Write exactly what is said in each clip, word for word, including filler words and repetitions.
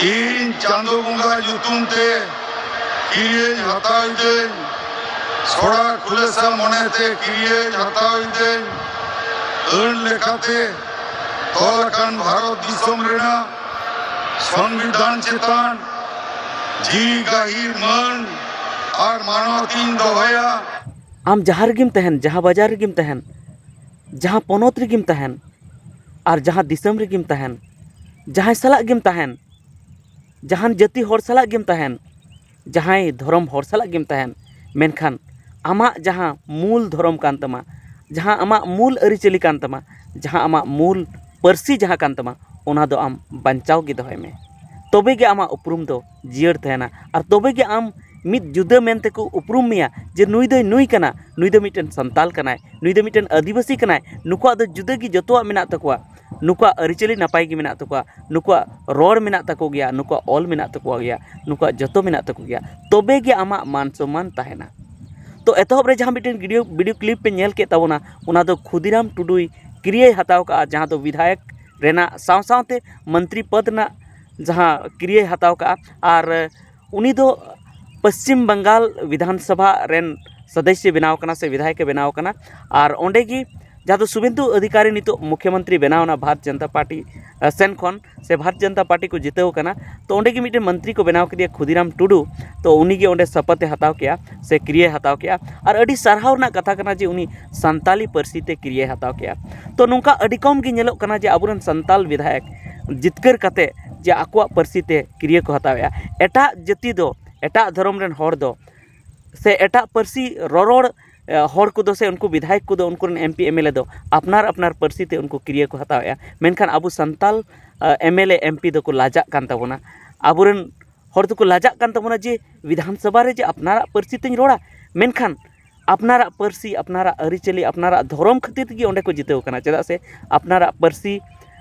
ᱤᱧ ᱪᱟᱸᱫᱚ ᱵᱚᱸᱜᱟ ᱧᱩᱛᱩᱢ ᱛᱮ ᱠᱤᱨᱤᱭᱟᱹᱧ ᱦᱟᱛᱟᱣ ᱤᱫᱟᱹᱧ, ᱥᱚᱲᱟ ᱠᱷᱩᱞᱟᱹᱥᱟ ᱢᱚᱱᱮᱛᱮ ᱠᱤᱨᱤᱭᱟᱹᱧ ᱦᱟᱛᱟᱣ ᱤᱫᱟᱹᱧ᱾ ᱟᱹᱱ ᱞᱮᱠᱟᱛᱮ ᱛᱚᱞ ᱟᱠᱟᱱ ᱵᱷᱟᱨᱚᱛ ᱫᱤᱥᱚᱢ ᱨᱮᱱᱟᱜ ᱥᱚᱝᱵᱤᱫᱷᱟᱱ ᱪᱮᱛᱟᱱ ᱡᱤᱣᱤ ᱜᱟᱹᱦᱤᱨ ᱢᱟᱹᱱ ᱟᱨ ᱢᱟᱱᱚᱛ ᱤᱧ ᱫᱚᱦᱚᱭᱟ᱾ ᱟᱢ ᱡᱟᱦᱟᱸ ᱨᱮᱜᱮᱢ ᱛᱟᱦᱮᱱ, ᱡᱟᱦᱟᱸ ᱵᱟᱡᱟᱨ ᱨᱮᱜᱮᱢ ᱛᱟᱦᱮᱱ, ᱡᱟᱦᱟᱸ ᱯᱚᱱᱚᱛ ᱨᱮᱜᱮᱢ ᱛᱟᱦᱮᱱ, ᱟᱨ ᱡᱟᱦᱟᱸ ᱫᱤᱥᱚᱢ ᱨᱮᱜᱮᱢ ᱛᱟᱦᱮᱱ, ᱡᱟᱦᱟᱸᱭ ᱥᱟᱞᱟᱜ ᱜᱮᱢ ᱛᱟᱦᱮᱱ, ᱡᱟᱦᱟᱱ ᱡᱟᱹᱛᱤ ᱦᱚᱲ ᱥᱟᱞᱟᱜ ᱜᱮᱢ ᱛᱟᱦᱮᱱ, ᱡᱟᱦᱟᱸᱭ ᱫᱷᱚᱨᱚᱢ ᱦᱚᱲ ᱥᱟᱞᱟᱜ ᱜᱮᱢ ᱛᱟᱦᱮᱱ, ᱢᱮᱱᱠᱷᱟᱱ ᱟᱢᱟᱜ ᱡᱟᱦᱟᱸ ᱢᱩᱞ ᱫᱷᱚᱨᱚᱢ ᱠᱟᱱ ᱛᱟᱢᱟ, ᱡᱟᱦᱟᱸ ᱟᱢᱟᱜ ᱢᱩᱞ ᱟᱹᱨᱤᱪᱟᱹᱞᱤ ᱠᱟᱱ ᱛᱟᱢᱟ, ᱡᱟᱦᱟᱸ ᱟᱢᱟᱜ ᱢᱩᱞ ᱯᱟᱹᱨᱥᱤ ᱡᱟᱦᱟᱸ ᱠᱟᱱ ᱛᱟᱢᱟ, ᱚᱱᱟ ᱫᱚ ᱟᱢ ᱵᱟᱧᱪᱟᱣ ᱜᱮ ᱫᱚᱦᱚᱭ ᱢᱮ᱾ ᱛᱚᱵᱮ ᱜᱮ ᱟᱢᱟᱜ ᱩᱯᱨᱩᱢ ᱫᱚ ᱡᱤᱭᱟᱹᱲ ᱛᱟᱦᱮᱱᱟ, ᱟᱨ ᱛᱚᱵᱮ ᱜᱮ ᱟᱢ ᱢᱤᱫ ᱡᱩᱫᱟᱹ ᱢᱮᱱ ᱛᱮᱠᱚ ᱩᱯᱨᱩᱢ ᱢᱮᱭᱟ ᱡᱮ ᱱᱩᱭ ᱫᱚᱭ ᱱᱩᱭ ᱠᱟᱱᱟ, ᱱᱩᱭ ᱫᱚ ᱢᱤᱫᱴᱮᱱ ᱥᱟᱱᱛᱟᱞ ᱠᱟᱱᱟᱭ, ᱱᱩᱭ ᱫᱚ ᱢᱤᱫᱴᱮᱱ ᱟᱹᱫᱤᱵᱟᱹᱥᱤ ᱠᱟᱱᱟᱭ, ᱱᱩᱠᱩᱣᱟᱜ ᱫᱚ ᱡᱩᱫᱟᱹ ᱜᱮ ᱡᱚᱛᱚᱣᱟᱜ ᱢᱮᱱᱟᱜ ᱛᱟᱠᱚᱣᱟ, ᱱᱩᱠᱩᱣᱟᱜ ᱟᱹᱨᱤᱪᱟᱹᱞᱤ ᱱᱟᱯᱟᱭ ᱜᱮ ᱢᱮᱱᱟᱜ ᱛᱟᱠᱚᱣᱟ, ᱱᱩᱠᱩᱣᱟᱜ ᱨᱚᱲ ᱢᱮᱱᱟᱜ ᱛᱟᱠᱚ ᱜᱮᱭᱟ, ᱱᱩᱠᱩᱣᱟᱜ ᱚᱞ ᱢᱮᱱᱟᱜ ᱛᱟᱠᱚ ᱜᱮᱭᱟ, ᱱᱩᱠᱩᱣᱟᱜ ᱡᱚᱛᱚ ᱢᱮᱱᱟᱜ ᱛᱟᱠᱚ ᱜᱮᱭᱟ, ᱛᱚᱵᱮ ᱜᱮ ᱟᱢᱟᱜ ᱢᱟᱱ ᱥᱚᱢᱢᱟᱱ ᱛᱟᱦᱮᱱᱟ᱾ ᱛᱚ ᱮᱛᱚᱦᱚᱵ ᱨᱮ ᱡᱟᱦᱟᱸ ᱢᱤᱫᱴᱮᱱ ᱵᱷᱤᱰᱤᱭᱳ ᱵᱷᱤᱰᱤᱭᱳ ᱠᱞᱤᱯ ᱯᱮ ᱧᱮᱞ ᱠᱮᱫ ᱛᱟᱵᱚᱱᱟ, ᱚᱱᱟ ᱫᱚ ᱠᱷᱩᱫᱤᱨᱟᱢ ᱴᱩᱰᱩᱭ ᱠᱤᱨᱤᱭᱟᱹᱭ ᱦᱟᱛᱟᱣ ᱠᱟᱜᱼᱟ, ᱡᱟᱦᱟᱸ ᱫᱚ ᱵᱤᱫᱷᱟᱭᱚᱠ ᱨᱮᱱᱟᱜ ᱥᱟᱶ ᱥᱟᱶᱛᱮ ᱢᱚᱱᱛᱨᱤ ᱯᱚᱫᱽ ᱨᱮᱱᱟᱜ ᱡᱟᱦᱟᱸ ᱠᱤᱨᱤᱭᱟᱹᱭ ᱦᱟᱛᱟᱣ ᱠᱟᱜᱼᱟ᱾ ᱟᱨ ᱩᱱᱤ ᱫᱚ ᱯᱚᱥᱪᱤᱢ ᱵᱟᱝᱜᱟᱞ ᱵᱤᱫᱷᱟᱱ ᱥᱚᱵᱷᱟ ᱨᱮᱱ ᱥᱚᱫᱚᱥᱥᱚ ᱵᱮᱱᱟᱣ ᱠᱟᱱᱟ ᱥᱮ ᱵᱤᱫᱷᱟᱭᱚᱠ ᱮ ᱵᱮᱱᱟᱣ ᱠᱟᱱᱟ᱾ ᱟᱨ ᱚᱸᱰᱮ ᱜᱮ ᱡᱟᱦᱟᱸ ᱫᱚ ᱥᱩᱵᱷᱮᱱᱫᱩ ᱚᱫᱷᱤᱠᱟᱨᱤ ᱱᱤᱛᱚᱜ ᱢᱩᱠᱷᱭᱚᱢᱚᱱᱛᱨᱤ ᱵᱮᱱᱟᱣ ᱮᱱᱟ ᱵᱷᱟᱨᱚᱛ ᱡᱚᱱᱚᱛᱟ ᱯᱟᱨᱴᱤ ᱥᱮᱱ ᱠᱷᱚᱱ, ᱥᱮ ᱵᱷᱟᱨᱚᱛ ᱡᱚᱱᱚᱛᱟ ᱯᱟᱨᱴᱤ ᱠᱚ ᱡᱤᱛᱟᱹᱣ ᱠᱟᱱᱟ᱾ ᱛᱚ ᱚᱸᱰᱮ ᱜᱮ ᱢᱤᱫᱴᱮᱱ ᱢᱚᱱᱛᱨᱤ ᱠᱚ ᱵᱮᱱᱟᱣ ᱠᱮᱫᱮᱭᱟ ᱠᱷᱩᱫᱤᱨᱟᱢ ᱴᱩᱰᱩ᱾ ᱛᱚ ᱩᱱᱤ ᱜᱮ ᱚᱸᱰᱮ ᱥᱚᱯᱚᱛ ᱮ ᱦᱟᱛᱟᱣ ᱠᱮᱜᱼᱟ ᱥᱮ ᱠᱤᱨᱤᱭᱟᱹᱭ ᱦᱟᱛᱟᱣ ᱠᱮᱜᱼᱟ᱾ ᱟᱨ ᱟᱹᱰᱤ ᱥᱟᱨᱦᱟᱣ ᱨᱮᱱᱟᱜ ᱠᱟᱛᱷᱟ ᱠᱟᱱᱟ ᱡᱮ ᱩᱱᱤ ᱥᱟᱱᱛᱟᱞᱤ ᱯᱟᱹᱨᱥᱤ ᱛᱮ ᱠᱤᱨᱤᱭᱟᱹᱭ ᱦᱟᱛᱟᱣ ᱠᱮᱜᱼᱟ᱾ ᱛᱚ ᱱᱚᱝᱠᱟ ᱟᱹᱰᱤ ᱠᱚᱢ ᱜᱮ ᱧᱮᱞᱚᱜ ᱠᱟᱱᱟ ᱡᱮ ᱟᱵᱚᱨᱮᱱ ᱥᱟᱱᱛᱟᱞ ᱵᱤᱫᱷᱟᱭᱚᱠ ᱡᱤᱛᱠᱟᱹᱨ ᱠᱟᱛᱮ ᱡᱮ ᱟᱠᱚᱣᱟᱜ ᱯᱟᱹᱨᱥᱤ ᱛᱮ ᱠᱤᱨᱤᱭᱟᱹ ᱠᱚ ᱦᱟᱛᱟᱣᱮᱜᱼᱟ᱾ ᱮᱴᱟᱜ ᱡᱟᱹᱛᱤ ᱫᱚ, ᱮᱴᱟᱜ ᱫᱷᱚᱨᱚᱢ ᱨᱮᱱ ᱦᱚᱲ ᱫᱚ ᱥᱮ ᱮᱴᱟᱜ ᱯᱟᱹᱨᱥᱤ ᱨᱚᱨᱚᱲ ᱦᱚᱲ ᱠᱚᱫᱚ ᱥᱮ ᱩᱱᱠᱩ ᱵᱤᱫᱷᱟᱭᱚᱠ ᱠᱚᱫᱚ, ᱩᱱᱠᱩ ᱨᱮᱱ M P M L A ᱫᱚ ᱟᱯᱱᱟᱨ ᱟᱯᱱᱟᱨ ᱯᱟᱹᱨᱥᱤ ᱛᱮ ᱩᱱᱠᱩ ᱠᱤᱨᱤᱭᱟᱹ ᱠᱚ ᱦᱟᱛᱟᱣᱮᱜᱼᱟ᱾ ᱢᱮᱱᱠᱷᱟᱱ ᱟᱵᱚ Santal M L A M P ᱫᱚᱠᱚ ᱞᱟᱡᱟᱜ ᱠᱟᱱ ᱛᱟᱵᱚᱱᱟ᱾ ᱟᱵᱚᱨᱮᱱ ᱦᱚᱲ ᱫᱚᱠᱚ ᱞᱟᱡᱟᱜ ᱠᱟᱱ ᱛᱟᱵᱚᱱᱟ ᱡᱮ ᱵᱤᱫᱷᱟᱱ ᱥᱚᱵᱷᱟ ᱨᱮ ᱡᱮ ᱟᱯᱱᱟᱨᱟᱜ ᱯᱟᱹᱨᱥᱤ ᱛᱮᱧ ᱨᱚᱲᱟ, ᱢᱮᱱᱠᱷᱟᱱ ᱟᱯᱱᱟᱨᱟᱜ ᱯᱟᱹᱨᱥᱤ, ᱟᱯᱱᱟᱨᱟᱜ ᱟᱹᱨᱤᱪᱟᱹᱞᱤ, ᱟᱯᱱᱟᱨᱟᱜ ᱫᱷᱚᱨᱚᱢ ᱠᱷᱟᱹᱛᱤᱨ ᱛᱮᱜᱮ ᱚᱸᱰᱮ ᱠᱚ ᱡᱤᱛᱟᱹᱣ ᱠᱟᱱᱟ᱾ ᱪᱮᱫᱟᱜ ᱥᱮ ᱟᱯᱱᱟᱨᱟᱜ ᱯᱟᱹᱨᱥᱤ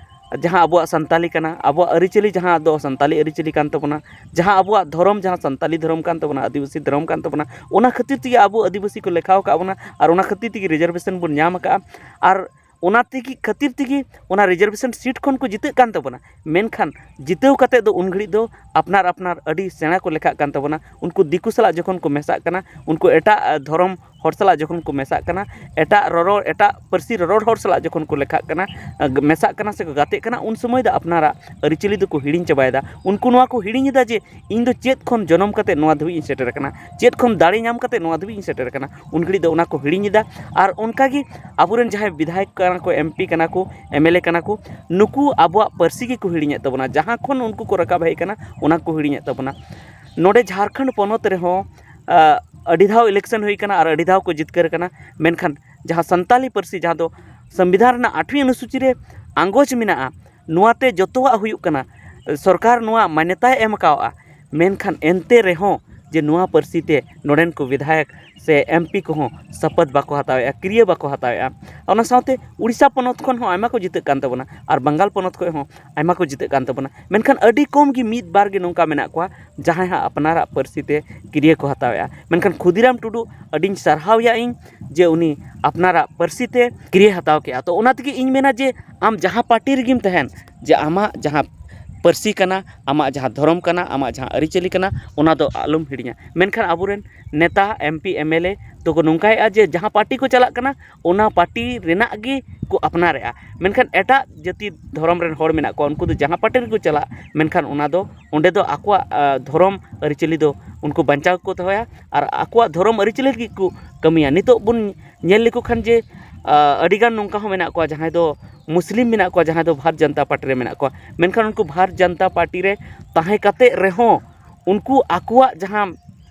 ᱡᱟᱦᱟᱸ ᱟᱵᱚᱣᱟᱜ ᱥᱟᱱᱛᱟᱞᱤ ᱠᱟᱱᱟ, ᱟᱵᱚᱣᱟᱜ ᱟᱹᱨᱤᱪᱟᱹᱞᱤ ᱡᱟᱦᱟᱸ ᱫᱚ ᱥᱟᱱᱛᱟᱞᱤ ᱟᱹᱨᱤᱪᱟᱹᱞᱤ ᱠᱟᱱ ᱛᱟᱵᱚᱱᱟ, ᱡᱟᱦᱟᱸ ᱟᱵᱚᱣᱟᱜ ᱫᱷᱚᱨᱚᱢ ᱡᱟᱦᱟᱸ ᱥᱟᱱᱛᱟᱞᱤ ᱫᱷᱚᱨᱚᱢ ᱠᱟᱱ ᱛᱟᱵᱚᱱᱟ, ᱟᱹᱫᱤᱵᱟᱹᱥᱤ ᱫᱷᱚᱨᱚᱢ ᱠᱟᱱ ᱛᱟᱵᱚᱱᱟ, ᱚᱱᱟ ᱠᱷᱟᱹᱛᱤᱨ ᱛᱮᱜᱮ ᱟᱵᱚ ᱟᱹᱫᱤᱵᱟᱹᱥᱤ ᱠᱚ ᱞᱮᱠᱷᱟᱣ ᱟᱠᱟᱫ ᱵᱚᱱᱟ ᱟᱨ ᱚᱱᱟ ᱠᱷᱟᱹᱛᱤᱨ ᱛᱮᱜᱮ ᱨᱤᱡᱟᱨᱵᱷᱮᱥᱚᱱ ᱵᱚᱱ ᱧᱟᱢ ᱟᱠᱟᱫᱼᱟ᱾ ᱟᱨ ᱚᱱᱟ ᱛᱮᱜᱮ, ᱠᱷᱟᱹᱛᱤᱨ ᱛᱮᱜᱮ ᱚᱱᱟ reservation seat ᱠᱷᱚᱱ ᱠᱚ ᱡᱤᱛᱟᱹᱜ ᱠᱟᱱ ᱛᱟᱵᱚᱱᱟ᱾ ᱢᱮᱱᱠᱷᱟᱱ ᱡᱤᱛᱟᱹᱣ ᱠᱟᱛᱮᱫ ᱫᱚ ᱩᱱ ᱜᱷᱟᱹᱲᱤᱡ ᱫᱚ ᱟᱯᱱᱟᱨ ᱟᱯᱱᱟᱨ ᱟᱹᱰᱤ ᱥᱮᱬᱟ ᱠᱚ ᱞᱮᱠᱷᱟᱜ ᱠᱟᱱ ᱛᱟᱵᱚᱱᱟ᱾ ᱩᱱᱠᱩ ᱫᱤᱠᱩ ᱥᱟᱞᱟᱜ ᱡᱚᱠᱷᱚᱱ ᱠᱚ ᱢᱮᱥᱟᱜ ᱠᱟᱱᱟ, ᱩᱱᱠᱩ ᱮᱴᱟᱜ, ᱟ, ᱫᱷᱚᱨᱚᱢ ᱦᱚᱲ ᱥᱟᱞᱟᱜ ᱡᱚᱠᱷᱚᱱ ᱠᱚ ᱢᱮᱥᱟᱜ ᱠᱟᱱᱟ, ᱮᱴᱟᱜ ᱨᱚᱨᱚᱲ, ᱮᱴᱟᱜ ᱯᱟᱹᱨᱥᱤ ᱨᱚᱨᱚᱲ ᱦᱚᱲ ᱥᱟᱞᱟᱜ ᱡᱚᱠᱷᱚᱱ ᱠᱚ ᱞᱮᱠᱷᱟᱜ ᱠᱟᱱᱟ, ᱟ, ᱢᱮᱥᱟᱜ ᱠᱟᱱᱟ ᱥᱮᱠᱚ ᱜᱟᱛᱮᱜ ᱠᱟᱱᱟ, ᱩᱱ ᱥᱚᱢᱚᱭ ᱫᱚ ᱟᱯᱱᱟᱨᱟᱜ ᱟᱹᱨᱤᱪᱟᱹᱞᱤ ᱫᱚᱠᱚ ᱦᱤᱲᱤᱧ ᱪᱟᱵᱟᱭᱮᱫᱟ᱾ ᱩᱱᱠᱩ ᱱᱚᱣᱟ ᱠᱚ ᱦᱤᱲᱤᱧ ᱮᱫᱟ ᱡᱮ ᱤᱧ ᱫᱚ ᱪᱮᱫ ᱠᱷᱚᱱ ᱡᱚᱱᱚᱢ ᱠᱟᱛᱮ ᱱᱚᱣᱟ ᱫᱷᱟᱹᱵᱤᱡ ᱤᱧ ᱥᱮᱴᱮᱨ ᱟᱠᱟᱱᱟ, ᱪᱮᱫ ᱠᱷᱚᱱ ᱫᱟᱲᱮ ᱧᱟᱢ ᱠᱟᱛᱮ ᱱᱚᱣᱟ ᱫᱷᱟᱹᱵᱤᱡ ᱤᱧ ᱥᱮᱴᱮᱨ ᱟᱠᱟᱱᱟ, ᱩᱱ ᱜᱷᱟᱹᱲᱤᱡ ᱫᱚ ᱚᱱᱟ ᱠᱚ ᱦᱤᱲᱤᱧ ᱮᱫᱟ᱾ ᱟᱨ ᱚᱱᱠᱟᱜᱮ ᱟᱵᱚᱨᱮᱱ ᱡᱟᱦᱟᱸᱭ ᱵᱤᱫᱷᱟᱭᱚᱠ ᱠᱟᱱᱟ ᱠᱚ, M P ᱠᱟᱱᱟ ᱠᱚ, M L A ᱠᱟᱱᱟ ᱠᱚ, ᱱᱩᱠᱩ ᱟᱵᱚᱣᱟᱜ ᱯᱟᱹᱨᱥᱤ ᱜᱮᱠᱚ ᱦᱤᱲᱤᱧᱮᱫ ᱛᱟᱵᱚᱱᱟ᱾ ᱡᱟᱦᱟᱸ ᱠᱷᱚᱱ ᱩᱱᱠᱩ ᱠᱚ ᱨᱟᱠᱟᱵ ᱦᱮᱡ ᱟᱠᱟᱱᱟ, ᱚᱱᱟ ᱠᱚ ᱦᱤᱲᱤᱧᱮᱫ ᱛᱟᱵᱚᱱᱟ᱾ ᱱᱚᱰᱮ ᱡᱷᱟᱲᱠᱷᱚᱸᱰ ᱯᱚᱱᱚᱛ ᱨᱮᱦᱚᱸ, ᱟ, ᱟᱹᱰᱤ ᱫᱷᱟᱣ election ᱦᱩᱭ ᱟᱠᱟᱱᱟ ᱟᱨ ᱟᱹᱰᱤ ᱫᱷᱟᱣ ᱠᱚ ᱡᱤᱛᱠᱟᱹᱨ ᱟᱠᱟᱱᱟ᱾ ᱢᱮᱱᱠᱷᱟᱱ ᱡᱟᱦᱟᱸ ᱥᱟᱱᱛᱟᱞᱤ ᱯᱟᱹᱨᱥᱤ, ᱡᱟᱦᱟᱸ ᱫᱚ ᱥᱚᱝᱵᱤᱫᱷᱟᱱ ᱨᱮᱱᱟᱜ ᱟᱴᱷᱣᱤ ᱚᱱᱩᱥᱩᱪᱤ ᱨᱮ ᱟᱸᱜᱚᱪ ᱢᱮᱱᱟᱜᱼᱟ, ᱱᱚᱣᱟᱛᱮ ᱡᱚᱛᱚᱣᱟᱜ ᱦᱩᱭᱩᱜ ᱠᱟᱱᱟ, ᱥᱚᱨᱠᱟᱨ ᱱᱚᱣᱟ ᱢᱟᱱᱭᱚᱛᱟᱭ ᱮᱢ ᱠᱟᱣᱟᱜᱼᱟ᱾ ᱢᱮᱱᱠᱷᱟᱱ ᱮᱱᱛᱮ ᱨᱮᱦᱚᱸ ᱡᱮ ᱱᱚᱣᱟ ᱯᱟᱹᱨᱥᱤ ᱛᱮ ᱱᱚᱰᱮᱱ ᱠᱚ ᱵᱤᱫᱷᱟᱭᱚᱠ ᱥᱮ M P ᱠᱚᱦᱚᱸ ᱥᱚᱯᱚᱛ ᱵᱟᱠᱚ ᱦᱟᱛᱟᱣᱮᱫᱼᱟ, ᱠᱤᱨᱭᱟᱹ ᱵᱟᱠᱚ ᱦᱟᱛᱟᱣᱮᱫᱼᱟ᱾ ᱚᱱᱟ ᱥᱟᱶᱛᱮ ᱩᱲᱤᱥᱥᱟ ᱯᱚᱱᱚᱛ ᱠᱷᱚᱱ ᱦᱚᱸ ᱟᱭᱢᱟ ᱠᱚ ᱡᱤᱛᱟᱹᱜ ᱠᱟᱱ ᱛᱟᱵᱚᱱᱟ ᱟᱨ ᱵᱟᱝᱜᱟᱞ ᱯᱚᱱᱚᱛ ᱠᱷᱚᱱ ᱦᱚᱸ ᱟᱭᱢᱟ ᱠᱚ ᱡᱤᱛᱟᱹᱜ ᱠᱟᱱ ᱛᱟᱵᱚᱱᱟ᱾ ᱢᱮᱱᱠᱷᱟᱱ ᱟᱹᱰᱤ ᱠᱚᱢ ᱜᱮ, ᱢᱤᱫ ᱵᱟᱨ ᱜᱮ ᱱᱚᱝᱠᱟ ᱢᱮᱱᱟᱜ ᱠᱚᱣᱟ ᱡᱟᱦᱟᱸᱭ ᱦᱟᱸᱜ ᱟᱯᱱᱟᱨᱟᱜ ᱯᱟᱹᱨᱥᱤ ᱛᱮ ᱠᱤᱨᱭᱟᱹ ᱠᱚ ᱦᱟᱛᱟᱣᱮᱫᱼᱟ᱾ ᱢᱮᱱᱠᱷᱟᱱ ᱠᱷᱩᱫᱤᱨᱟᱢ ᱴᱩᱰᱩ ᱟᱹᱰᱤᱧ ᱥᱟᱨᱦᱟᱣᱮᱭᱟ ᱤᱧ ᱡᱮ ᱩᱱᱤ ᱟᱯᱱᱟᱨᱟᱜ ᱯᱟᱹᱨᱥᱤ ᱛᱮ ᱠᱤᱨᱭᱟᱹ ᱦᱟᱛᱟᱣ ᱠᱮᱫᱼᱟ᱾ ᱛᱚ ᱚᱱᱟ ᱛᱮᱜᱮ ᱤᱧ ᱢᱮᱱᱟ ᱡᱮ ᱟᱢ ᱡᱟᱦᱟᱸ ᱯᱟᱨᱴᱤ ᱨᱮᱜᱮᱢ ᱛᱟᱦᱮᱱ, ᱡᱮ ᱟᱢᱟᱜ ᱡᱟᱦᱟᱸ ᱯᱟᱹᱨᱥᱤ ᱠᱟᱱᱟ, ᱟᱢᱟᱜ ᱡᱟᱦᱟᱸ ᱫᱷᱚᱨᱚᱢ ᱠᱟᱱᱟ, ᱟᱢᱟᱜ ᱡᱟᱦᱟᱸ ᱟᱹᱨᱤᱪᱟᱹᱞᱤ ᱠᱟᱱᱟ, ᱚᱱᱟ ᱫᱚ ᱟᱞᱚᱢ ᱦᱤᱲᱤᱧᱟ᱾ ᱢᱮᱱᱠᱷᱟᱱ ᱟᱵᱚᱨᱮᱱ ᱱᱮᱛᱟ, M P, M L A ᱫᱚᱠᱚ ᱱᱚᱝᱠᱟᱭᱮᱫᱼᱟ ᱡᱮ ᱡᱟᱦᱟᱸ ᱯᱟᱨᱴᱤ ᱠᱚ ᱪᱟᱞᱟᱜ ᱠᱟᱱᱟ, ᱚᱱᱟ ᱯᱟᱨᱴᱤ ᱨᱮᱱᱟᱜ ᱜᱮ ᱠᱚ ᱟᱯᱱᱟᱨᱮᱫᱼᱟ᱾ ᱢᱮᱱᱠᱷᱟᱱ ᱮᱴᱟᱜ ᱡᱟᱹᱛᱤ ᱫᱷᱚᱨᱚᱢ ᱨᱮᱱ ᱦᱚᱲ ᱢᱮᱱᱟᱜ ᱠᱚᱣᱟ, ᱩᱱᱠᱩ ᱫᱚ ᱡᱟᱦᱟᱸ ᱯᱟᱨᱴᱤ ᱨᱮᱠᱚ ᱪᱟᱞᱟᱜ, ᱢᱮᱱᱠᱷᱟᱱ ᱚᱱᱟ ᱫᱚ, ᱚᱸᱰᱮ ᱫᱚ ᱟᱠᱚᱣᱟᱜ, ᱟ, ᱫᱷᱚᱨᱚᱢ ᱟᱹᱨᱤᱪᱟᱹᱞᱤ ᱫᱚ ᱩᱱᱠᱩ ᱵᱟᱧᱪᱟᱣ ᱜᱮᱠᱚ ᱫᱚᱦᱚᱭᱟ᱾ ᱟᱨ ᱟᱠᱚᱣᱟᱜ ᱫᱷᱚᱨᱚᱢ ᱟᱹᱨᱤᱪᱟᱹᱞᱤ ᱞᱟᱹᱜᱤᱫ ᱠᱚ ᱠᱟᱹᱢᱤᱭᱟ᱾ ᱱᱤᱛᱚᱜ ᱵᱚᱱ ᱧᱮᱞ ᱞᱮᱠᱚ ᱠᱷᱟᱱ ᱡᱮ, ᱟ, ᱟᱹᱰᱤᱜᱟᱱ ᱱᱚᱝᱠᱟ ᱦᱚᱸ ᱢᱮᱱᱟᱜ ᱠᱚᱣᱟ ᱡᱟᱦᱟᱸᱭ ᱫᱚ ᱢᱩᱥᱞᱤᱢ ᱢᱮᱱᱟᱜ ᱠᱚᱣᱟ, ᱡᱟᱦᱟᱸᱭ ᱫᱚ ᱵᱷᱟᱨᱚᱛ ᱡᱟᱱᱛᱟ ᱯᱟᱨᱴᱤ ᱨᱮ ᱢᱮᱱᱟᱜ ᱠᱚᱣᱟ, ᱢᱮᱱᱠᱷᱟᱱ ᱩᱱᱠᱩ ᱵᱷᱟᱨᱚᱛ ᱡᱟᱱᱛᱟ ᱯᱟᱨᱴᱤ ᱨᱮ ᱛᱟᱦᱮᱸ ᱠᱟᱛᱮ ᱨᱮᱦᱚᱸ ᱩᱱᱠᱩ ᱟᱠᱚᱣᱟᱜ ᱡᱟᱦᱟᱸ,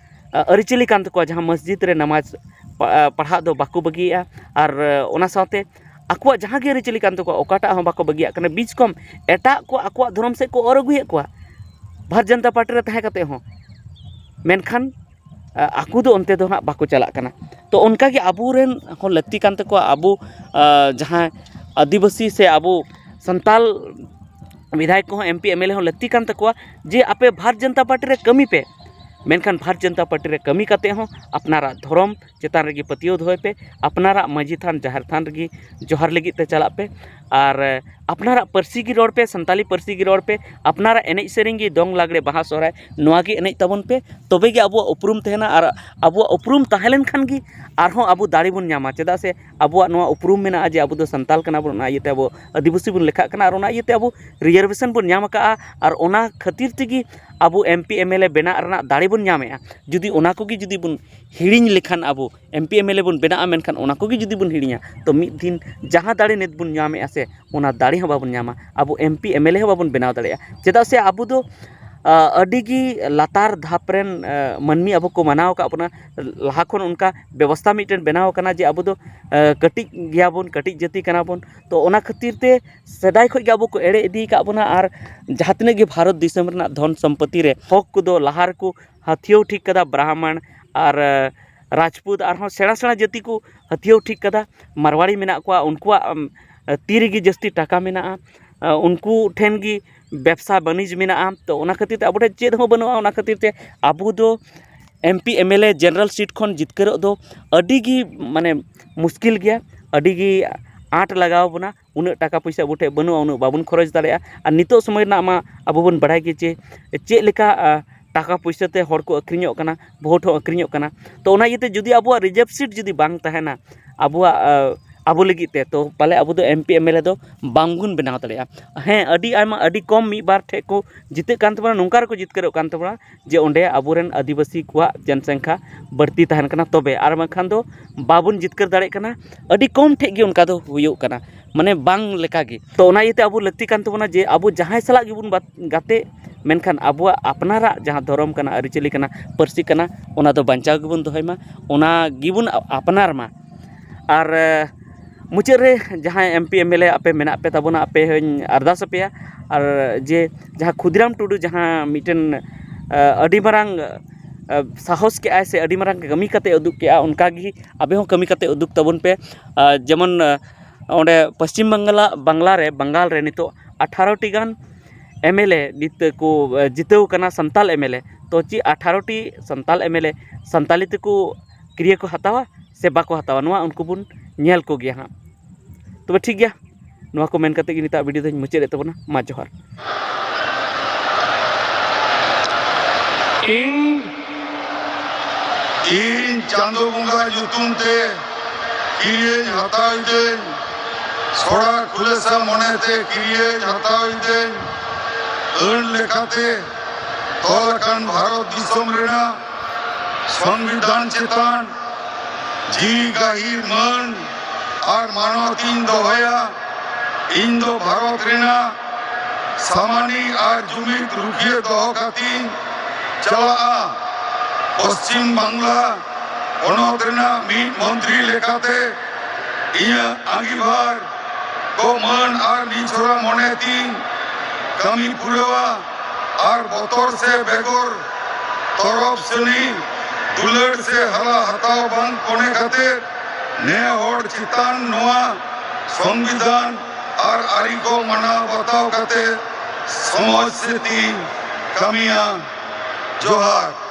ᱟ, ᱟᱹᱨᱤᱪᱟᱹᱞᱤ ᱠᱟᱱ ᱛᱟᱠᱚᱣᱟ, ᱡᱟᱦᱟᱸ ᱢᱚᱥᱡᱤᱫ ᱨᱮ ᱱᱟᱢᱟᱡᱽ ᱯᱟ-, ᱟ, ᱯᱟᱲᱦᱟᱜ ᱫᱚ ᱵᱟᱠᱚ ᱵᱟᱹᱜᱤᱭᱮᱫᱼᱟ᱾ ᱟᱨ, ᱟ, ᱚᱱᱟ ᱥᱟᱶᱛᱮ ᱟᱠᱚᱣᱟᱜ ᱡᱟᱦᱟᱸ ᱜᱮ ᱟᱹᱨᱤᱪᱟᱹᱞᱤ ᱠᱟᱱ ᱛᱟᱠᱚᱣᱟ, ᱚᱠᱟᱴᱟᱜ ᱦᱚᱸ ᱵᱟᱠᱚ ᱵᱟᱹᱜᱤᱭᱟᱜ ᱠᱟᱱᱟ᱾ ᱵᱤᱡᱽ ᱠᱚᱢ ᱮᱴᱟᱜ ᱠᱚ ᱟᱠᱚᱣᱟᱜ ᱫᱷᱚᱨᱚᱢ ᱥᱮᱫ ᱠᱚ ᱚᱨ ᱟᱹᱜᱩᱭᱮᱫ ᱠᱚᱣᱟ ᱵᱷᱟᱨᱚᱛ ᱡᱟᱱᱛᱟ ᱯᱟᱨᱴᱤ ᱨᱮ ᱛᱟᱦᱮᱸ ᱠᱟᱛᱮ ᱦᱚᱸ, ᱢᱮᱱᱠᱷᱟᱱ, ᱟ, ᱟᱠᱚ ᱫᱚ ᱚᱱᱛᱮ ᱫᱚ ᱦᱟᱸᱜ ᱵᱟᱠᱚ ᱪᱟᱞᱟᱜ ᱠᱟᱱᱟ᱾ ᱛᱚ ᱚᱱᱠᱟᱜᱮ ᱟᱵᱚᱨᱮᱱ ᱦᱚᱸ ᱞᱟᱹᱠᱛᱤ ᱠᱟᱱ ᱛᱟᱠᱚᱣᱟ, ᱟᱵᱚ, ᱟ, ᱡᱟᱦᱟᱸ ᱟᱹᱫᱤᱵᱟᱹᱥᱤ ᱥᱮ ᱟᱵᱚ ᱥᱟᱱᱛᱟᱞ ᱵᱤᱫᱷᱟᱭᱚᱠ ᱠᱚᱦᱚᱸ, M P, M L A ᱦᱚᱸ ᱞᱟᱹᱠᱛᱤ ᱠᱟᱱ ᱛᱟᱠᱚᱣᱟ ᱡᱮ ᱟᱯᱮ ᱵᱷᱟᱨᱚᱛ ᱡᱟᱱᱛᱟ ᱯᱟᱨᱴᱤ ᱨᱮ ᱠᱟᱹᱢᱤ ᱯᱮ᱾ ᱢᱮᱱᱠᱷᱟᱱ ᱵᱷᱟᱨᱚᱛ ᱡᱚᱱᱚᱛᱟ ᱯᱟᱨᱴᱤ ᱨᱮ ᱠᱟᱹᱢᱤ ᱠᱟᱛᱮ ᱦᱚᱸ ᱟᱯᱱᱟᱨᱟᱜ ᱫᱷᱚᱨᱚᱢ ᱪᱮᱛᱟᱱ ᱨᱮᱜᱮ ᱯᱟᱹᱛᱭᱟᱹᱣ ᱫᱚᱦᱚᱭ ᱯᱮ, ᱟᱯᱱᱟᱨᱟᱜ ᱢᱟᱹᱡᱷᱤ ᱛᱷᱟᱱ ᱡᱟᱦᱮᱨ ᱛᱷᱟᱱ ᱨᱮᱜᱮ ᱡᱚᱦᱟᱨ ᱞᱟᱹᱜᱤᱫ ᱛᱮ ᱪᱟᱞᱟᱜ ᱯᱮ, ᱟᱨ ᱟᱯᱱᱟᱨᱟᱜ ᱯᱟᱹᱨᱥᱤ ᱜᱮ ᱨᱚᱲ ᱯᱮ, ᱥᱟᱱᱛᱟᱞᱤ ᱯᱟᱹᱨᱥᱤ ᱜᱮ ᱨᱚᱲ ᱯᱮ, ᱟᱯᱱᱟᱨᱟᱜ ᱮᱱᱮᱡ ᱥᱮᱨᱮᱧ ᱜᱮ, ᱫᱚᱝ ᱞᱟᱜᱽᱲᱮ ᱵᱟᱦᱟ ᱥᱚᱦᱨᱟᱭ, ᱱᱚᱣᱟ ᱜᱮ ᱮᱱᱮᱡ ᱛᱟᱵᱚᱱ ᱯᱮ᱾ ᱛᱚᱵᱮ ᱜᱮ ᱟᱵᱚᱣᱟᱜ ᱩᱯᱨᱩᱢ ᱛᱟᱦᱮᱱᱟ, ᱟᱨ ᱟᱵᱚᱣᱟᱜ ᱩᱯᱨᱩᱢ ᱛᱟᱦᱮᱸ ᱞᱮᱱᱠᱷᱟᱱ ᱜᱮ ᱟᱨᱦᱚᱸ ᱟᱵᱚ ᱫᱟᱲᱮ ᱵᱚᱱ ᱧᱟᱢᱟ᱾ ᱪᱮᱫᱟᱜ ᱥᱮ ᱟᱵᱚᱣᱟᱜ ᱱᱚᱣᱟ ᱩᱯᱨᱩᱢ ᱢᱮᱱᱟᱜᱼᱟ ᱡᱮ ᱟᱵᱚ ᱫᱚ ᱥᱟᱱᱛᱟᱞ ᱠᱟᱱᱟ ᱵᱚᱱ, ᱚᱱᱟ ᱤᱭᱟᱹᱛᱮ ᱟᱵᱚ ᱟᱹᱫᱤᱵᱟᱹᱥᱤ ᱵᱚᱱ ᱞᱮᱠᱷᱟᱜ ᱠᱟᱱᱟ, ᱟᱨ ᱚᱱᱟ ᱤᱭᱟᱹᱛᱮ ᱟᱵᱚ ᱨᱤᱡᱟᱨᱵᱷᱮᱥᱚᱱ ᱵᱚᱱ ᱧᱟᱢ ᱟᱠᱟᱫᱼᱟ, ᱟᱨ ᱚᱱᱟ ᱠᱷᱟᱹᱛᱤᱨ ᱛᱮᱜᱮ ᱟᱵᱚ M P M L A ᱵᱮᱱᱟᱜ ᱨᱮᱱᱟᱜ ᱫᱟᱲᱮ ᱵᱚᱱ ᱧᱟᱢᱮᱫᱼᱟ᱾ ᱡᱩᱫᱤ ᱚᱱᱟ ᱠᱚᱜᱮ ᱡᱩᱫᱤ ᱵᱚᱱ ᱦᱤᱲᱤᱧ ᱞᱮᱠᱷᱟᱱ, ᱟᱵᱚ M P M L A ᱵᱚᱱ ᱵᱮᱱᱟᱜᱼᱟ, ᱢᱮᱱᱠᱷᱟᱱ ᱚᱱᱟ ᱠᱚᱜᱮ ᱡᱩᱫᱤ ᱵᱚᱱ ᱦᱤᱲᱤᱧᱟ, ᱛᱚ ᱢᱤᱫ ᱫᱤᱱ ᱡᱟᱦᱟᱸ ᱫᱟᱲᱮ ᱱᱤᱛ ᱵᱚᱱ ᱧᱟᱢᱮᱫᱼᱟ ᱥᱮ, ᱚᱱᱟ ᱫᱟᱲᱮ ᱦᱚᱸ ᱵᱟᱵᱚᱱ ᱧᱟᱢᱟ᱾ ᱟᱵᱚ M P M L A ᱦᱚᱸ ᱵᱟᱵᱚᱱ ᱵᱮᱱᱟᱣ ᱫᱟᱲᱮᱭᱟᱜᱼᱟ᱾ ᱪᱮᱫᱟᱜ ᱥᱮ ᱟᱵᱚ ᱫᱚ, ᱟ, ᱟᱹᱰᱤ ᱜᱮ ᱞᱟᱛᱟᱨ ᱫᱷᱟᱯ ᱨᱮᱱ, ᱟ, ᱢᱟᱹᱱᱢᱤ ᱟᱵᱚ ᱠᱚ ᱢᱟᱱᱟᱣ ᱟᱠᱟᱫ ᱵᱚᱱᱟ᱾ ᱞᱟᱦᱟ ᱠᱷᱚᱱ ᱚᱱᱠᱟ ᱵᱮᱵᱚᱥᱛᱷᱟ ᱢᱤᱫᱴᱮᱱ ᱵᱮᱱᱟᱣ ᱟᱠᱟᱱᱟ ᱡᱮ ᱟᱵᱚ ᱫᱚ, ᱟ, ᱠᱟᱹᱴᱤᱡ ᱜᱮᱭᱟ ᱵᱚᱱ, ᱠᱟᱹᱴᱤᱡ ᱡᱟᱹᱛᱤ ᱠᱟᱱᱟ ᱵᱚᱱ᱾ ᱛᱚ ᱚᱱᱟ ᱠᱷᱟᱹᱛᱤᱨ ᱛᱮ ᱥᱮᱫᱟᱭ ᱠᱷᱚᱱ ᱜᱮ ᱟᱵᱚ ᱠᱚ ᱮᱲᱮ ᱤᱫᱤ ᱟᱠᱟᱫ ᱵᱚᱱᱟ, ᱟᱨ ᱡᱟᱦᱟᱸ ᱛᱤᱱᱟᱹᱜ ᱜᱮ ᱵᱷᱟᱨᱚᱛ ᱫᱤᱥᱚᱢ ᱨᱮᱱᱟᱜ ᱫᱷᱚᱱ ᱥᱚᱢᱯᱚᱛᱤ ᱨᱮ ᱦᱚᱠ ᱠᱚᱫᱚ ᱞᱟᱦᱟ ᱨᱮᱠᱚ ᱦᱟᱹᱛᱭᱟᱹᱣ ᱴᱷᱤᱠ ᱠᱟᱫᱟ, ᱵᱨᱟᱦᱢᱚᱬ ᱟᱨ, ᱟ, ᱨᱟᱡᱽᱯᱩᱛ, ᱟᱨᱦᱚᱸ ᱥᱮᱬᱟ ᱥᱮᱬᱟ ᱡᱟᱹᱛᱤ ᱠᱚ ᱦᱟᱹᱛᱭᱟᱹᱣ ᱴᱷᱤᱠ ᱠᱟᱫᱟ, ᱢᱟᱨᱣᱟᱲᱤ ᱢᱮᱱᱟᱜ ᱠᱚᱣᱟ, ᱩᱱᱠᱩᱣᱟᱜ, ᱟᱢ, ᱛᱤ ᱨᱮᱜᱮ ᱡᱟᱹᱥᱛᱤ ᱴᱟᱠᱟ ᱢᱮᱱᱟᱜᱼᱟ᱾ ᱟ, ᱩᱱᱠᱩ ᱴᱷᱮᱱ ᱜᱮ ᱵᱮᱵᱽᱥᱟ ᱵᱟᱹᱱᱤᱡᱽ ᱢᱮᱱᱟᱜᱼᱟ᱾ ᱛᱚ ᱚᱱᱟ ᱠᱷᱟᱹᱛᱤᱨ ᱛᱮ ᱟᱵᱚ ᱴᱷᱮᱱ ᱪᱮᱫ ᱦᱚᱸ ᱵᱟᱹᱱᱩᱜᱼᱟ᱾ ᱚᱱᱟ ᱠᱷᱟᱹᱛᱤᱨ ᱛᱮ ᱟᱵᱚ ᱫᱚ M P M L A general seat ᱠᱷᱚᱱ ᱡᱤᱛᱠᱟᱹᱨᱚᱜ ᱫᱚ ᱟᱹᱰᱤ ᱜᱮ, ᱢᱟᱱᱮ, ᱢᱩᱥᱠᱤᱞ ᱜᱮᱭᱟ, ᱟᱹᱰᱤ ᱜᱮ ᱟᱸᱴ ᱞᱟᱜᱟᱣ ᱵᱚᱱᱟ᱾ ᱩᱱᱟᱹᱜ ᱴᱟᱠᱟ ᱯᱚᱭᱥᱟ ᱟᱵᱚ ᱴᱷᱮᱱ ᱵᱟᱹᱱᱩᱜᱼᱟ, ᱩᱱᱟᱹᱜ ᱵᱟᱵᱚᱱ ᱠᱷᱚᱨᱚᱪ ᱫᱟᱲᱮᱭᱟᱜᱼᱟ᱾ ᱟᱨ ᱱᱤᱛᱚᱜ ᱥᱚᱢᱚᱭ ᱨᱮᱱᱟᱜ ᱢᱟ ᱟᱵᱚ ᱵᱚᱱ ᱵᱟᱲᱟᱭ ᱜᱮ ᱡᱮ ᱪᱮᱫ ᱞᱮᱠᱟ, ᱟ, ᱴᱟᱠᱟ ᱯᱚᱭᱥᱟ ᱛᱮ ᱦᱚᱲ ᱠᱚ ᱟᱹᱠᱷᱨᱤᱧᱚᱜ ᱠᱟᱱᱟ, ᱵᱷᱳᱴ ᱦᱚᱸ ᱟᱹᱠᱷᱨᱤᱧᱚᱜ ᱠᱟᱱᱟ᱾ ᱛᱚ ᱚᱱᱟ ᱤᱭᱟᱹᱛᱮ ᱡᱩᱫᱤ ᱟᱵᱚᱣᱟᱜ ᱨᱤᱡᱟᱨᱵᱷ ᱥᱤᱴ ᱡᱩᱫᱤ ᱵᱟᱝ ᱛᱟᱦᱮᱱᱟ ᱟᱵᱚᱣᱟᱜ, ᱟ, ᱟᱵᱚ ᱞᱟᱹᱜᱤᱫ ᱛᱮ, ᱛᱚ ᱯᱟᱞᱮ ᱟᱵᱚ ᱫᱚ M P M L A ᱫᱚ ᱵᱟᱝᱵᱚᱱ ᱵᱮᱱᱟᱣ ᱫᱟᱲᱮᱭᱟᱜᱼᱟ᱾ ᱦᱮᱸ, ᱟᱹᱰᱤ ᱟᱭᱢᱟ, ᱟᱹᱰᱤ ᱠᱚᱢ ᱢᱤᱫ ᱵᱟᱨ ᱴᱷᱮᱡ ᱠᱚ ᱡᱤᱛᱟᱹᱜ ᱠᱟᱱ ᱛᱟᱵᱚᱱᱟ, ᱱᱚᱝᱠᱟ ᱨᱮᱠᱚ ᱡᱤᱛᱠᱟᱹᱨᱚᱜ ᱠᱟᱱ ᱛᱟᱵᱚᱱᱟ ᱡᱮ ᱚᱸᱰᱮ ᱟᱵᱚᱨᱮᱱ ᱟᱹᱫᱤᱵᱟᱹᱥᱤ ᱠᱚᱣᱟᱜ ᱡᱚᱱᱥᱚᱝᱠᱷᱟ ᱵᱟᱹᱲᱛᱤ ᱛᱟᱦᱮᱱ ᱠᱟᱱᱟ, ᱛᱚᱵᱮ, ᱟᱨ ᱵᱟᱝᱠᱷᱟᱱ ᱫᱚ ᱵᱟᱵᱚᱱ ᱡᱤᱛᱠᱟᱹᱨ ᱫᱟᱲᱮᱭᱟᱜ ᱠᱟᱱᱟ᱾ ᱟᱹᱰᱤ ᱠᱚᱢ ᱴᱷᱮᱡ ᱜᱮ ᱚᱱᱠᱟ ᱫᱚ ᱦᱩᱭᱩᱜ ᱠᱟᱱᱟ, ᱢᱟᱱᱮ ᱵᱟᱝ ᱞᱮᱠᱟ ᱜᱮ᱾ ᱛᱚ ᱚᱱᱟ ᱤᱭᱟᱹᱛᱮ ᱟᱵᱚ ᱞᱟᱹᱠᱛᱤ ᱠᱟᱱ ᱛᱟᱵᱚᱱᱟ ᱡᱮ ᱟᱵᱚ ᱡᱟᱦᱟᱸᱭ ᱥᱟᱞᱟᱜ ᱜᱮᱵᱚᱱ ᱵᱟᱛ-, ᱜᱟᱛᱮᱜ, ᱢᱮᱱᱠᱷᱟᱱ ᱟᱵᱚᱣᱟᱜ ᱟᱯᱱᱟᱨᱟᱜ ᱡᱟᱦᱟᱸ ᱫᱷᱚᱨᱚᱢ ᱠᱟᱱᱟ, ᱟᱹᱨᱤᱪᱟᱹᱞᱤ ᱠᱟᱱᱟ, ᱯᱟᱹᱨᱥᱤ ᱠᱟᱱᱟ, ᱚᱱᱟ ᱫᱚ ᱵᱟᱧᱪᱟᱣ ᱜᱮᱵᱚᱱ ᱫᱚᱦᱚᱭ ᱢᱟ, ᱚᱱᱟ ᱜᱮᱵᱚᱱ ᱟ-, ᱟᱯᱱᱟᱨ ᱢᱟ᱾ ᱟᱨ, ᱮ, ᱢᱩᱪᱟᱹᱫ ᱨᱮ ᱡᱟᱦᱟᱸᱭ M P M L A ᱟᱯᱮ ᱢᱮᱱᱟᱜ ᱯᱮ ᱛᱟᱵᱚᱱᱟ, ᱟᱯᱮ ᱦᱚᱸᱧ ᱟᱨᱫᱟᱥ ᱟᱯᱮᱭᱟ, ᱟᱨ ᱡᱮ ᱡᱟᱦᱟᱸ ᱠᱷᱩᱫᱤᱨᱟᱢ ᱴᱩᱰᱩ ᱡᱟᱦᱟᱸ ᱢᱤᱫᱴᱮᱱ, ᱮ, ᱟᱹᱰᱤ ᱢᱟᱨᱟᱝ, ᱮ, ᱥᱟᱦᱚᱥ ᱠᱮᱜᱼᱟᱭ ᱥᱮ ᱟᱹᱰᱤ ᱢᱟᱨᱟᱝ ᱠᱟᱹᱢᱤ ᱠᱟᱛᱮ ᱩᱫᱩᱜ ᱠᱮᱜᱼᱟ, ᱚᱱᱠᱟ ᱜᱮ ᱟᱯᱮ ᱦᱚᱸ ᱠᱟᱹᱢᱤ ᱠᱟᱛᱮ ᱩᱫᱩᱜ ᱛᱟᱵᱚᱱ ᱯᱮ᱾ ᱟᱨ ᱡᱮᱢᱚᱱ, ᱮ, ᱚᱸᱰᱮ ᱯᱚᱥᱪᱤᱢ ᱵᱟᱝᱞᱟ, ᱵᱟᱝᱞᱟ ᱨᱮ, ᱵᱟᱝᱜᱟᱞ ᱨᱮ ᱱᱤᱛᱚᱜ ᱟᱴᱷᱟᱨᱚ ᱴᱤ ᱜᱟᱱ ᱮᱢ ᱮᱞ ᱮ ᱱᱤᱛᱚᱜ ᱠᱚ, ᱮ, ᱡᱤᱛᱟᱹᱣ ᱠᱟᱱᱟ, ᱥᱟᱱᱛᱟᱞ ᱮᱢ ᱮᱞ ᱮ᱾ ᱛᱚ ᱪᱮᱫ ᱟᱴᱷᱟᱨᱚ T Santal M L A Santali ᱛᱮᱠᱚ ᱠᱤᱨᱭᱟᱹ ᱠᱚ ᱦᱟᱛᱟᱣᱟ ᱥᱮ ᱵᱟᱠᱚ ᱦᱟᱛᱟᱣᱟ, ᱱᱚᱣᱟ ᱩᱱᱠᱩ ᱵᱚᱱ ᱧᱮᱞ ᱠᱚᱜᱮᱭᱟ ᱦᱟᱸᱜ᱾ ᱛᱚᱵᱮ ᱴᱷᱤᱠ ᱜᱮᱭᱟ, ᱱᱚᱣᱟ ᱠᱚ ᱢᱮᱱ ᱠᱟᱛᱮ ᱜᱮ ᱱᱤᱛᱟᱜ ᱵᱷᱤᱰᱤᱭᱳ ᱫᱚᱧ ᱢᱩᱪᱟᱹᱫ ᱮᱫ ᱛᱟᱵᱚᱱᱟ᱾ ᱢᱟ ᱡᱚᱦᱟᱨ᱾ ᱤᱧ ᱤᱧ ᱪᱟᱸᱫᱚ ᱵᱚᱸᱜᱟ ᱧᱩᱛᱩᱢ ᱛᱮ ᱠᱤᱨᱭᱟᱹᱧ ᱦᱟᱛᱟᱣ ᱤᱫᱟᱹᱧ, ᱥᱚᱲᱟ ᱠᱷᱩᱞᱟᱹᱥᱟ ᱢᱚᱱᱮᱛᱮ ᱠᱤᱨᱭᱟᱹᱧ ᱦᱟᱛᱟᱣ ᱤᱫᱟᱹᱧ᱾ ᱟᱹᱱ ᱞᱮᱠᱟᱛᱮ ᱛᱚᱞ ᱟᱠᱟᱱ ᱵᱷᱟᱨᱚᱛ ᱫᱤᱥᱚᱢ ᱨᱮᱱᱟᱜ ᱥᱚᱝᱵᱤᱫᱷᱟᱱ ᱪᱮᱛᱟᱱ ᱡᱤᱣᱤ ᱜᱟᱹᱦᱤᱨ ᱢᱟᱹᱱ ᱟᱨ ᱢᱟᱱᱚᱛ ᱤᱧ ᱫᱚᱦᱚᱭᱟ᱾ ᱤᱧ ᱫᱚ ᱵᱷᱟᱨᱚᱛ ᱨᱮᱱᱟᱜ ᱥᱟᱢᱟᱱᱤ ᱟᱨ ᱡᱩᱢᱤᱫ ᱨᱩᱠᱷᱤᱭᱟᱹ ᱫᱚᱦᱚ ᱠᱟᱛᱮᱧ ᱪᱟᱞᱟᱜᱼᱟ᱾ ᱯᱚᱥᱪᱤᱢ ᱵᱟᱝᱞᱟ ᱯᱚᱱᱚᱛ ᱨᱮᱱᱟᱜ ᱢᱤᱫ ᱢᱚᱱᱛᱨᱤ ᱞᱮᱠᱟᱛᱮ ᱤᱧᱟᱹᱜ ᱟᱸᱜᱤᱵᱷᱟᱨ ᱠᱚ ᱢᱟᱹᱱ ᱟᱨ ᱱᱤᱪᱷᱚᱲᱟ ᱢᱚᱱᱮ ᱛᱤᱧ ᱠᱟᱹᱢᱤ ᱯᱩᱨᱟᱹᱣᱟ ᱟᱨ ᱵᱚᱛᱚᱨ ᱥᱮ ᱵᱮᱜᱚᱨ ᱛᱚᱨᱚᱯ ᱥᱟᱹᱱᱤ ᱫᱩᱞᱟᱹᱲ ᱥᱮ ᱦᱟᱞᱟ ᱦᱟᱛᱟᱣ ᱵᱟᱝ ᱠᱚᱱᱮ ᱠᱟᱛᱮ ᱱᱮ ᱦᱚᱲ ᱪᱮᱛᱟᱱ ᱱᱚᱣᱟ ᱥᱚᱝᱵᱤᱫᱷᱟᱱ ᱟᱨ ᱟᱹᱨᱤ ᱠᱚ ᱢᱟᱱᱟᱣ ᱵᱟᱛᱟᱣ ᱠᱟᱛᱮ ᱥᱚᱢᱟᱡᱽ ᱥᱮᱫ ᱤᱧ ᱠᱟᱹᱢᱤᱭᱟ᱾ ᱡᱚᱦᱟᱨ᱾